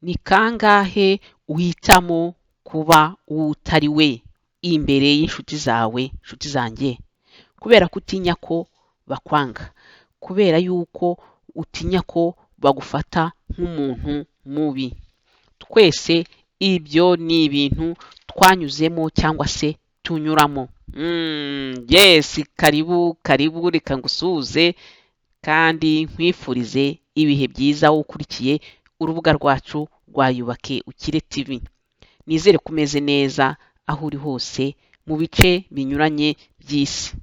Ni kangahe uhitamo kuba uwo utari we imbere y'inshuti zawe, nshuti zanjye? Kubera ko utinya ko bakwanga, kubera yuko utinya ko bagufata nk'umuntu mubi. Twese ibyo ni ibintu twanyuzemo cyangwa se tunyuramo. Yes, karibu karibu, reka ngusuhuze kandi nkwifurize ibihe byiza wowe ukurikiye urubuga rwacu rwa Yubake Ukire TV. Nizere ko umeze neza aho uri hose mu bice binyuranye by'isi.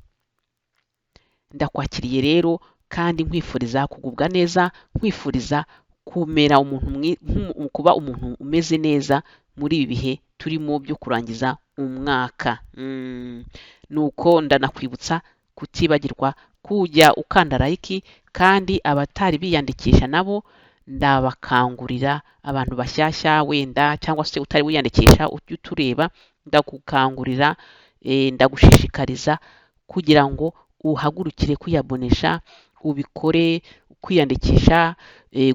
Ndakwakiriye rero kandi nkwifuriza kugubwa neza, nkwifuriza kumera umuntu kuba umuntu umeze neza muri ibi bihe turimo byo kurangiza umwaka. Nuko ndanakwibutsa kutibagirwa kujya ukanda like, kandi abatari biyandikisha nabo ndabakangurira, abantu bashyashya wenda cyangwa se utari wiyandikisha ujye utureba, ndagukangurira, ndagushishikariza kugira ngo uhagurukire kwiyabonesha, ubikore, kwiyandikisha,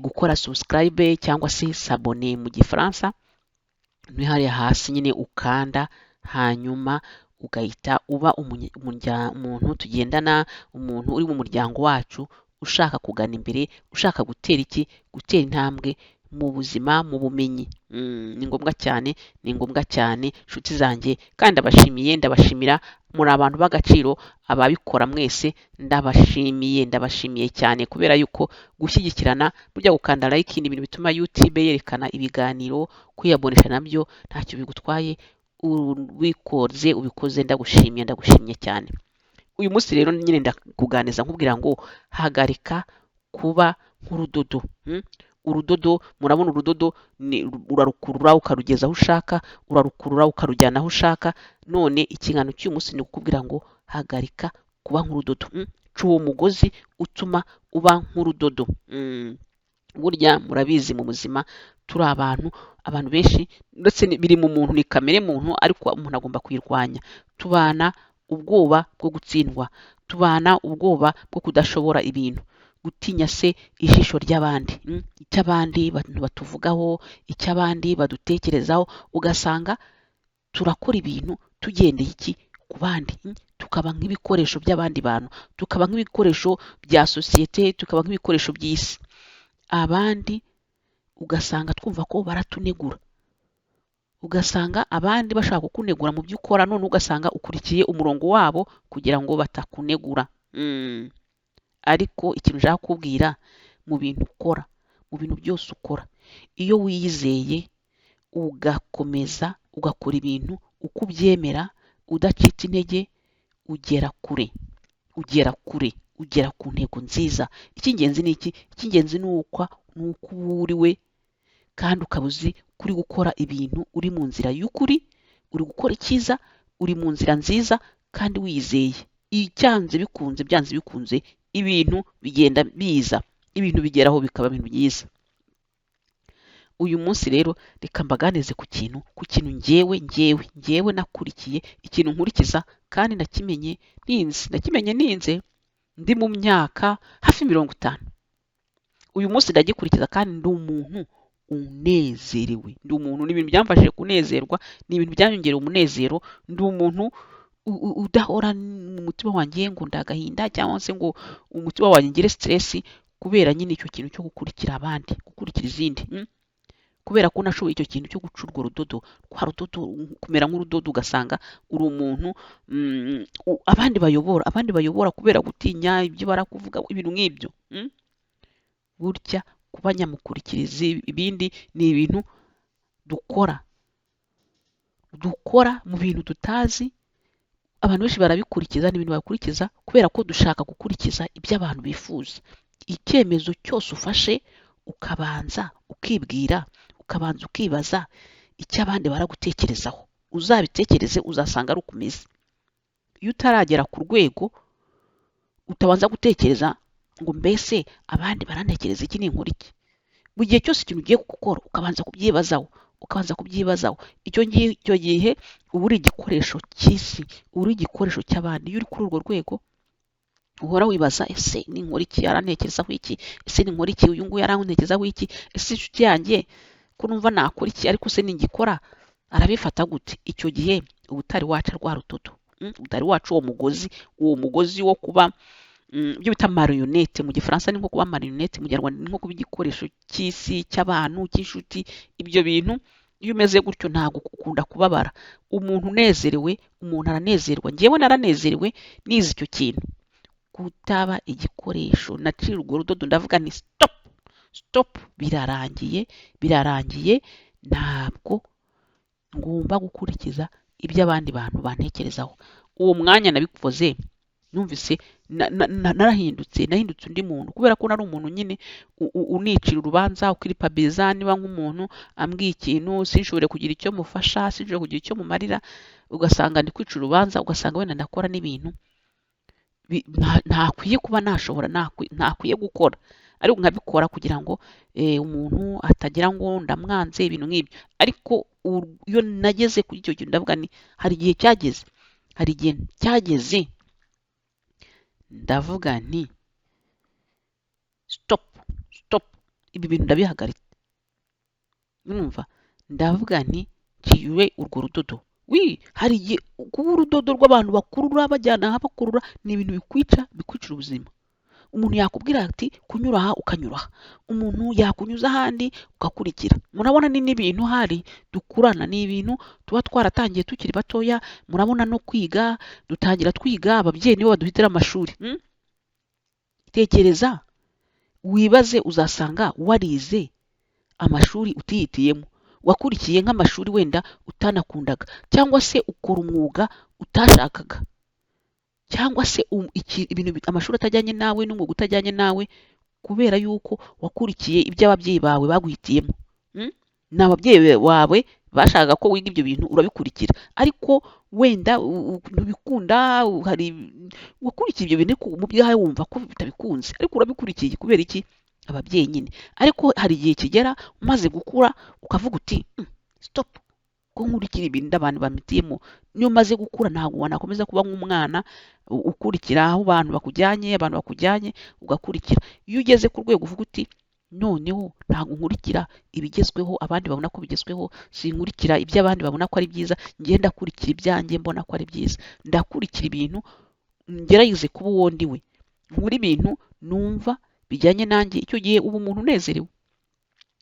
gukora subscribe cyangwa se s'abonner mu Gifaransa. Ni hariya hasi nyine ukanda, hanyuma ugahita uba umuntu tugendana, umuntu uri mu muryango wacu ushaka kugana imbere, ushaka gutera iki? Gutera intambwe mu buzima, mu bumenyi. Ni ngombwa cyane, ni ngombwa cyane nshuti zanjye, kandi ndabashimiye, ndabashimira, muri abantu b'agaciro, ababikora mwese ndabashimiye, ndabashimiye cyane, kubera yuko gushyigikirana, burya gukanda like ni ibintu bituma YouTube yerekana ibiganiro, kwiyabonesha nabyo ntacyo bigutwaye, ubikoze ubikoze, ndagushimiye, ndagushimye cyane. Uyu munsi rero nyine ndakuganiza nkubwira ngo hagarika kuba nk'urudodo. Urudodo, murabona urudodo ni urarukurura ukarugeza aho ushaka, urarukurura ukarujyana aho ushaka. None ikiganiro cy'uyu munsi ni ukukubwira ngo hagarika kuba nk'urudodo. Ca uwo mugozi utuma uba nk'urudodo. Burya murabizi mu buzima turi abantu, abantu benshi ndetse biri mu muntu, ni kamere muntu, ariko umuntu agomba kuyirwanya. Tubana ubwoba bwo gutsindwa, tubana ubwoba bwo kudashobora ibintu, gutinya se ijisho ry'abandi, icyo abandi bantu batuvugaho, icyo abandi badutekerezaho, ugasanga turakora ibintu tugendeye iki? Ku bandi, tukaba nk'ibikoresho by'abandi bantu, tukaba nk'ibikoresho bya sosiyete, tukaba nk'ibikoresho by'isi. Abandi ugasanga twumva ko baratunegura, ugasanga abandi bashaka kukunegura mu byo ukora, none ugasanga ukurikiye umurongo wabo kugira ngo batakunegura. Ariko ikintu nshaka kukubwira, mu bintu ukora, mu bintu byose ukora, iyo wiyizeye ugakomeza ugakora ibintu uko ubyemera, udacitse intege, ugera kure, ugera kure, ugera ku ntego nziza. Icy'ingenzi ni iki? Icy'ingenzi ni uko uba uri we, kandi ukaba uzi ko uri gukora ibintu uri mu nzira y'ukuri, uri gukora icyiza, uri mu nzira nziza kandi wiyizeye. Icyanze bikunze, byanze bikunze, ibintu bigenda biza, ibintu bigeraho bikaba ibintu byiza. Uyu munsi rero reka mbaganize ku kintu ngewe nakurikiye, ikintu nkurikiza kandi nakimenye ntinze, nakimenye ntinze ndi mu myaka hafi 50. Uyu munsi ndagikurikiza kandi ndi umuntu unezerewe, ndi umuntu, ni ibintu byamfashije kunezerwa, ni ibintu byanyongereye umunezero. Ndi umuntu udahora mu mutima wanjye ngo ndagahinda cyangwa se ngo umutima wanjye ngire stress kubera nyine icyo kintu cyo gukurikira abandi, gukurikira izindi. Kubera ko nashoboye icyo kintu cyo guca urwo rudodo, rwa rudodo, kumera nk'urudodo, ugasanga uri umuntu abandi bayobora, abandi bayobora kubera gutinya ibyo barakuvuga, ibintu nk'ibyo. Burya kuba nyamukurikiriza ibindi ni ibintu dukora mu bintu tutazi. Abantu benshi barabikurikiza, ni ibintu bakurikiza kubera ko dushaka gukurikiza ibyo abantu bifuza. Icyemezo cyose ufashe ukabanza ukibwira, ukabanza ukibaza icyo abandi baragutekerezaho, uzabitekereze uzasanga ari uko umeze. Iyo utaragera ku rwego utabanza gutekereza ngo mbese abandi barantekereza iki ninkora iki, mu gihe cyose ikintu ugiye gukora ukabanza kubyibazaho, ukabanza kubyibazaho, icyo gihe uba uri igikoresho cy'isi, uba uri igikoresho cy'abandi. Iyo uri kuri urwo rwego uhora wibaza: ese ninkora iki arantekerezaho iki? Ese ninkora iki uyu nguyu arantekerezaho iki? Ese inshuti yanjye Ko numva nakora iki, ariko se ningikora arabifata gute? Icyo gihe uba utari waca rwa rudodo, utari waca uwo mugozi wo kuba ibyo bita marionnette. Mu Gifaransa ni nko kuba marionnette, mu Kinyarwanda ni nko kuba igikoresho cy'isi, cy'abantu, cy'inshuti. Ibyo bintu iyo umeze gutyo ntabwo ukunda kubabara. Umuntu unezerewe, umuntu aranezerwa. Njyewe naranezerewe nize icyo kintu, kutaba igikoresho. Naciye urwo rudodo, ndavuga nti: "Stop, stop, birarangiye, birarangiye. Ntabwo ngomba gukurikiza ibyo abandi bantu bantekerezaho." Uwo mwanya nabikoze, numvise narahindutse, nahindutse undi muntu, kubera ko nari umuntu nyine unicira urubanza, ukiripabiriza. Niba nk'umuntu ambwiye ikintu sinshobore kugira icyo mufasha, sinshobore kugira icyo mumarira, ugasanga ndi kwica urubanza, ugasanga wenda ndakora n'ibintu ntakwiye kuba nashobora, ntakwiye gukora, ariko nkabikora kugira ngo umuntu atagira ngo ndamwanze, ibintu nk'ibyo. Ariko iyo nageze kuri icyo kintu, ndavuga ni hari igihe cyageze, hari igihe cyageze ndavuga nti: "Stop, stop, ibi bintu ndabihagaritse." Urumva, ndavuga nti nciye urwo rudodo. Wi, hari igihe kuba urudodo rw'abantu bakurura, bajyana aha, bakurura, ni ibintu bikwica, bikwicira ubuzima. Umuntu yakubwira ati kunyura aha, ukanyura aha. Umuntu yakunyuza ahandi, ugakurikira. Murabona ni n'ibintu hari dukurana, ni ibintu tuba twaratangiye tukiri batoya. Murabona no kwiga, dutangira twiga, ababyeyi nibo baduhitira amashuri. Tekereza wibaze, uzasanga warize amashuri utihitiyemo, wakurikiye nk'amashuri wenda utanakundaga, cyangwa se ukora umwuga utashakaga, cyangwa se ibintu amashuri atajyanye nawe n'umwuga utajyanye nawe, kubera yuko wakurikiye ibyo ababyeyi bawe baguhitiyemo. Ni ababyeyi bawe bashakaga ko wiga ibyo bintu, urabikurikira, ariko wenda ntubikunda. Hari wakurikiye ibyo bintu, ariko mu byawe wumva ko bitabikunze, ariko urabikurikiye kubera iki? Ababyeyi nyine. Ariko hari igihe kigera umaze gukura ukavuga uti: "Stop, ko nkurikira ibintu abantu bampitiyemo." Niyo umaze gukura ntabwo wanakomeza kuba nk'umwana ukurikira aho abantu bakujyanye, abantu bakujyanye ugakurikira. Iyo ugeze ku rwego uvuga uti: "Noneho ntabwo nkurikira ibigezweho, abandi babona ko bigezweho, sinkurikira ibyo abandi babona ko ari byiza, njye ndakurikira ibyanjye mbona ko ari byiza, ndakurikira ibintu ngerageze kuba uwo ndi we, nkora ibintu numva bijyanye nanjye." Icyo gihe uba umuntu unezerewe,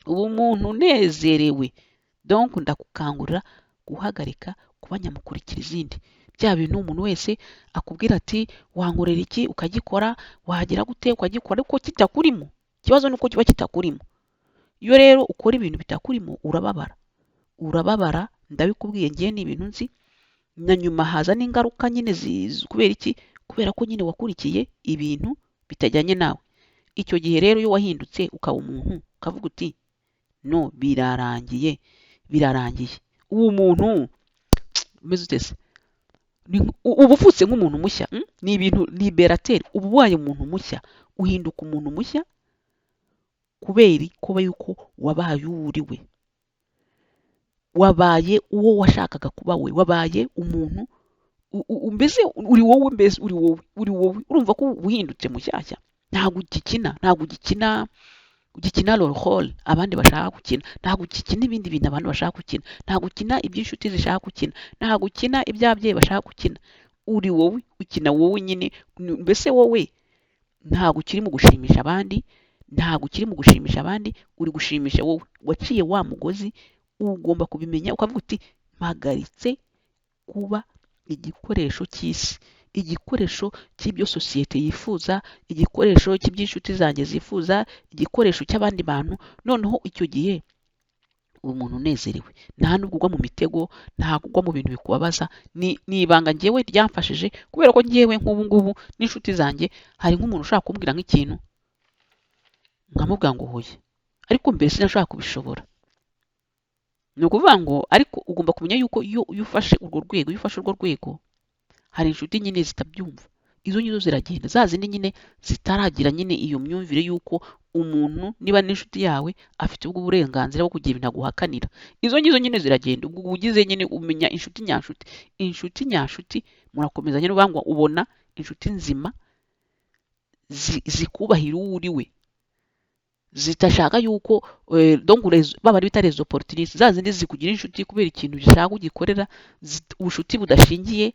uba umuntu unezerewe. Donc ndakukangurira guhagarika kuba nyamukurikira izindi, bya bintu umuntu wese akubwira ati wankorera iki, ukagikora, wagira gute, ukagikora, ariko kitakurimo. Ikibazo ni uko kiba kitakurimo. Iyo rero ukora ibintu bitakurimo, urababara, urababara, ndabikubwiye. Ngewe ni ibintu nzi, na nyuma haza n'ingaruka nyine. Kubera iki? Kubera ko nyine wakurikiye ibintu bitajyanye nawe. Icyo gihe rero iyo wahindutse ukaba umuntu, ukavuga uti: "No, birarangiye, birarangiye," uwo muntu umeze ute se? Uba uvutse nk'umuntu mushya, Ni ibintu libérateur, uba ubaye umuntu mushya, uhinduka umuntu mushya kubera kuba yuko wabaye uwo uri we, wabaye uwo washakaga kuba we, wabaye umuntu mbese uri wowe, mbese uri wowe, uri wowe. Urumva ko uhindutse mushyashya, ntabwo ugikina, ntabwo ugikina, ugikina role abandi bashaka gukina, ntabwo ugikina ibindi bintu abantu bashaka gukina, ntabwo ukina ibyo inshuti zishaka gukina, ntabwo ukina ibyo ababyeyi bashaka gukina. Uri wowe, ukina wowe nyine. Mbese wowe ntabwo ukiri mu gushimisha abandi, ntabwo ukiri mu gushimisha abandi, uri gushimisha wowe. Waciye wa mugozi. Ugomba kubimenya, ukavuga uti: "Mpagaritse kuba igikoresho cy'isi, igikoresho cy'ibyo sosiyete yifuza, igikoresho cy'iby'inshuti zanjye zifuza, igikoresho cy'abandi bantu." Noneho icyo gihe uba umuntu unezerewe, nta nubwo ugwa mu mitego, ntabwo ugwa mu bintu bikubabaza. Ni ibanga ngewe ryamfashije, kubera ko ngewe nk'ubu ngubu n'inshuti zanjye, hari nk'umuntu ushaka kumbwira nk'ikintu nkamubwira ngo hoya, ariko mbere sinashobora kubishobora. Ni ukuvuga ngo ariko ugomba kumenya yuko iyo ufashe urwo rwego, iyo ufashe urwo rwego, hari inshuti nyine zitabyumva. Izo ngizo ziragenda, za zindi nyine zitaragira nyine iyo myumvire y'uko umuntu niba n'inshuti yawe afite ubwo burenganzira bwo kugira ibintu aguhakanira. Izo ngizo nyine ziragenda. Ubwo ugize nyine umenya inshuti nyanshuti, inshuti nyanshuti murakomezanya. N'uvuga ngo ubona inshuti nzima zikubahira uwo uri we. Zitashaka yuko donc ba bandi bita les opportunistes, za zindi zikugira inshuti kubera ikintu gishaka ugikorera, ubushuti budashingiye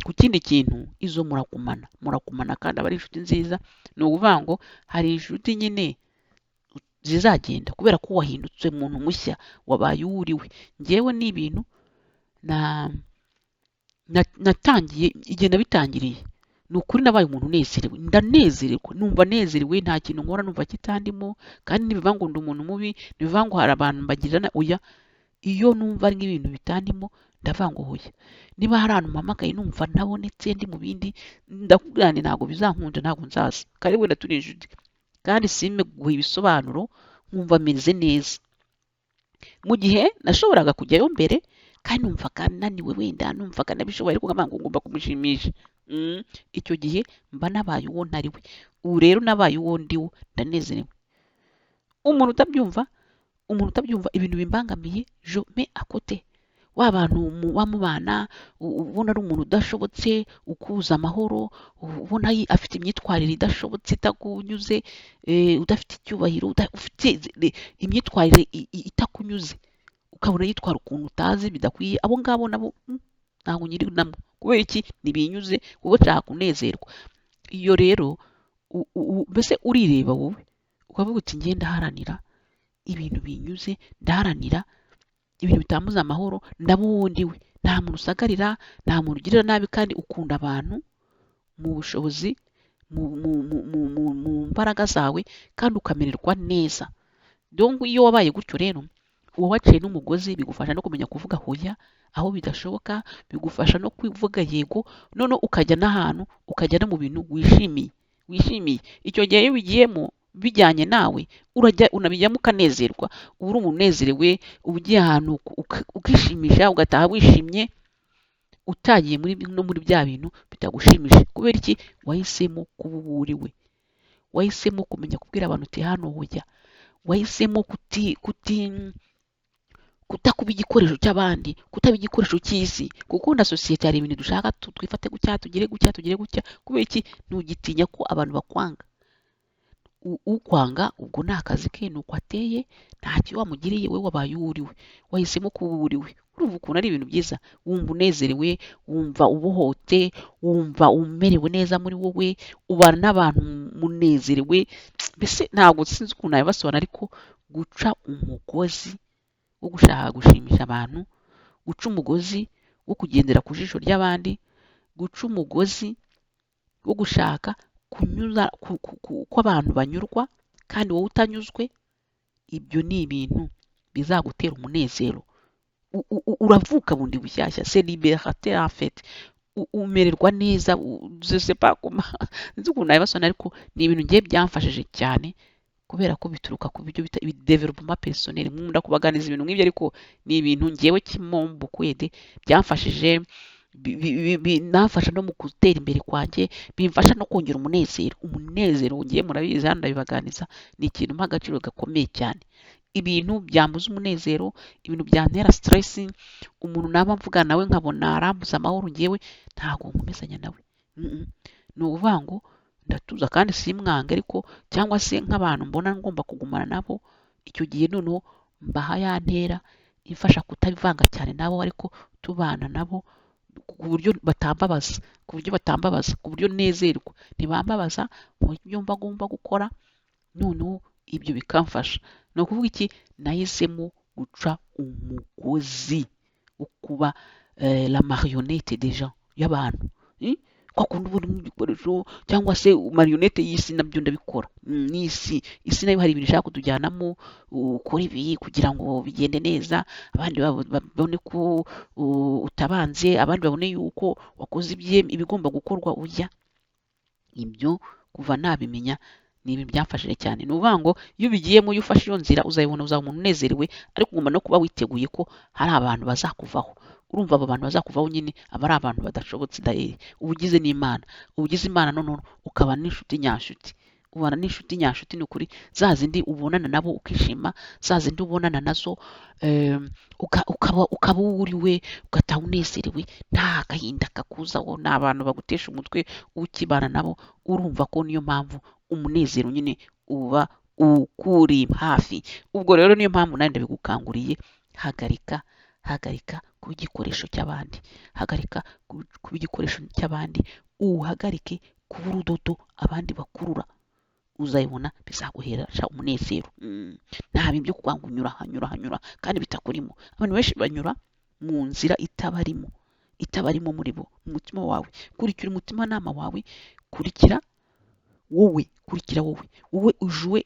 ku kindi kintu, izo muragumana, muragumana kandi aba ari inshuti nziza. Ni ukuvuga ngo hari inshuti nyine zizagenda kubera ko wahindutse umuntu mushya, wabaye uwo uri we. Njyewe ni ibintu natangiye igihe nabitangiriye, ni ukuri nabaye umuntu unezerewe, ndanezererwa, numva nezerewe, nta kintu nkora numva kitandimo. Kandi ntibivuga ngo ndi umuntu mubi, ntibivuga ngo hari abantu mbagirira oya. Iyo numva ari nk'ibintu bitandimo, ndavuga ngo hoya. Niba hari ahantu mpamagaye numva ntabonetse, ndi mu bindi, ndakubwira nti ntabwo bizankunda, ntabwo nzaza, kandi wenda turi inshuti, kandi simpe guha ibisobanuro, nkumva meze neza. Mu gihe nashoboraga kujyayo mbere kandi numvaga naniwe, wenda numvaga nabishoboye, ariko nkavuga ngo ngomba kumushimisha. Icyo gihe mba nabaye uwo ntari we. Ubu rero nabaye uwo ndi wo, ndanezerewe. Umuntu utabyumva, ibintu bimbangamiye, je mets à côté. Wa bantu muba mubana, ubona ari umuntu udashobotse, ukuza amahoro, ubona afite imyitwarire idashobotse, itakunyuze, udafite icyubahiro, ufite imyitwarire itakunyuze, ukabona yitwara ukuntu utazi bidakwiye, abo ngabo nabo ntabwo nyiri namo. Kubera iki? Ntibinyuze, kuko nshaka kunezerwa. Iyo rero mbese urireba wowe ukavuga uti njye ndaharanira ibintu binyuze, ndaharanira ibintu bitambuza amahoro, ndaba uwo ndi we. Nta muntu usagarira, nta muntu ugirira nabi, kandi ukunda abantu mu bushobozi, mu mbaraga zawe, kandi ukamererwa neza. Donc iyo wabaye gutyo rero, uba waciye n'umugozi, bigufasha no kumenya kuvuga hoya aho bidashoboka, bigufasha no kuvuga yego, noneho ukajya n'ahantu, ukajya no mu bintu wishimiye, wishimiye. Icyo gihe iyo ubigiyemo bijyanye nawe, urajya unabijyamo ukanezerwa, uba uri umuntu unezerewe, uba ugiye ahantu ukishimisha, ugataha wishimye, utagiye muri no muri bya bintu bitagushimishije. Kubera iki? Wahisemo kuba uwo uri we, wahisemo kumenya kubwira abantu uti hano hoya, wahisemo kuti kuti kutakuba igikoresho cy'abandi, kutaba igikoresho cy'isi, kuko na sosiyete hari ibintu dushaka twifate gutya, tugire gutya, tugire gutya. Kubera iki? Ntugitinya ko abantu bakwanga. Ukwanga ubwo ni akazi ke, ni uko ateye, ntacyo wamugiriye. Wowe wabaye uwo uri we, wahisemo kuba uwo uri we. Urumva ukuntu ari ibintu byiza? Wumva unezerewe, wumva ubohotse, wumva umerewe neza muri wowe, ubana n'abantu munezerewe. Mbese ntabwo sinzi ukuntu nabibasobanura, ariko guca umugozi wo gushaka gushimisha abantu, guca umugozi wo kugendera ku jisho ry'abandi, guca umugozi wo gushaka kunyuza ko abantu banyurwa kandi wowe utanyuzwe, ibyo ni ibintu bizagutera umunezero. Uravuka bundi bushyashya, c'est libérateur en fait. Umererwa neza. Je sais pas comment, sinzi ukuntu nabibasobanura, ariko ni ibintu ngiye byamfashije cyane, kubera ko bituruka ku byo bita développement personnel. Nkunda kubaganiza ibintu nk'ibyo, ariko ni ibintu ngewe kimombo kwede byamfashije, binamfasha no mu gutera imbere kwanjye, bimfasha no kongera umunezero. Umunezero ngiye murabizi, hano ndabibaganiza, ni ikintu mpa agaciro gakomeye cyane. Ibintu byambuza umunezero, ibintu byantera stress, umuntu naba mvugana nawe nkabona arambuza amahoro, ngewe ntabwo nkomezanya nawe. Ni ukuvuga ngo ndatuza kandi simwange, ariko cyangwa se nk'abantu mbona ngomba kugumana nabo, icyo gihe noneho mbaha ya ntera imfasha kutabivanga cyane nabo, ariko tubana nabo ku buryo batambabaza, ku buryo batambabaza, ku buryo nezerwa, ntibambabaza, nkora ibyo mba ngomba gukora, noneho ibyo bikamfasha. Ni ukuvuga iki? Nahisemo guca umugozi wo kuba la marionnette des gens, y'abantu. Kwa kundi ubona igikoresho cyangwa se marionnette y'isi, nabyo ndabikora. N'isi, isi nayo hari ibintu ishaka kutujyanamo, ukora ibi kugira ngo bigende neza, abandi babone ko utabanze, abandi babone yuko wakoze ibigomba gukorwa. Ujya ibyo kuva nabimenya ni ibintu byamfashije cyane. Ni ukuvuga ngo iyo ubigiyemo, iyo ufashe iyo nzira, uzayibona, uzaba umuntu unezerewe, ariko ugomba no kuba witeguye ko hari abantu bazakuvaho. Urumva abo bantu bazakuvaho nyine aba ari abantu badashobotse. Dayeri uba ugize n'Imana, uba ugize Imana, noneho ukaba n'inshuti nyanshuti, ubana n'inshuti nyanshuti. Ni ukuri, za zindi ubonana nabo ukishima, za zindi ubonana nazo ukaba uwo uri we, ugataha unezerewe, nta gahinda kakuzaho, nta bantu bagutesha umutwe ukibana nabo. Urumva ko niyo mpamvu umunezero nyine uba ukuri hafi. Ubwo rero niyo mpamvu nanjye ndabigukanguriye, hagarika, hagarika kuba igikoresho cy'abandi, hagarika kuba igikoresho cy'abandi, uhagarike kuba urudodo abandi bakurura. Uzayibona bizaguhesha umunezero. Nta bintu byo kuvuga ngo unyura aha, nyura aha, nyura kandi bitakurimo. Abantu benshi banyura mu nzira itabarimo, itabarimo muri bo, mu mutima wawe. Kurikira umutimanama wawe, kurikira wowe, kurikira wowe, wowe ujuwe.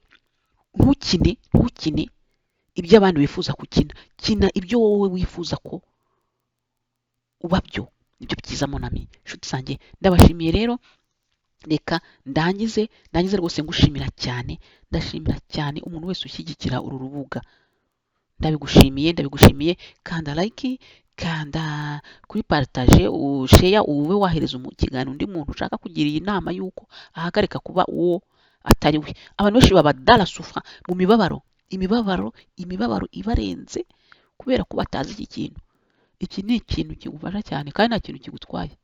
Ntukine, ntukine ibyo abandi bifuza gukina, kina ibyo wowe wifuza ko uba byo, nibyo byiza, mon ami. Inshuti zanjye, ndabashimiye rero. Reka ndangize, ndangize rwose ngushimira cyane. Ndashimira cyane umuntu wese ushyigikira uru rubuga, ndabigushimiye, ndabigushimiye. Kanda like, kanda kuri partage, ushare, ube wahereza ikiganiro undi muntu ushaka kugira iyi nama y'uko ahagarika kuba uwo atari we. Abantu benshi baba dans la souffrance, mu mibabaro, imibabaro, imibabaro ibarenze kubera ko batazi iki kintu. Iki ni ikintu kigufasha cyane kandi nta kintu kigutwaye.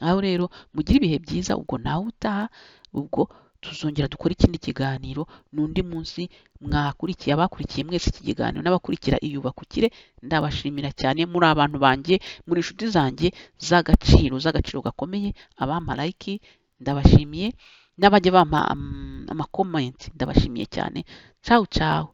Aho rero mugire ibihe byiza. Ubwo nawe utaha, ubwo tuzongera dukore ikindi kiganiro n'undi munsi. Mwakurikiye, abakurikiye mwese iki kiganiro n'abakurikira Iyubakukire, ndabashimira cyane. Muri abantu banjye, muri inshuti zanjye z'agaciro, z'agaciro gakomeye. Abampa like ndabashimiye, n'abajya bampa ama comments ndabashimiye cyane. Ciao ciao.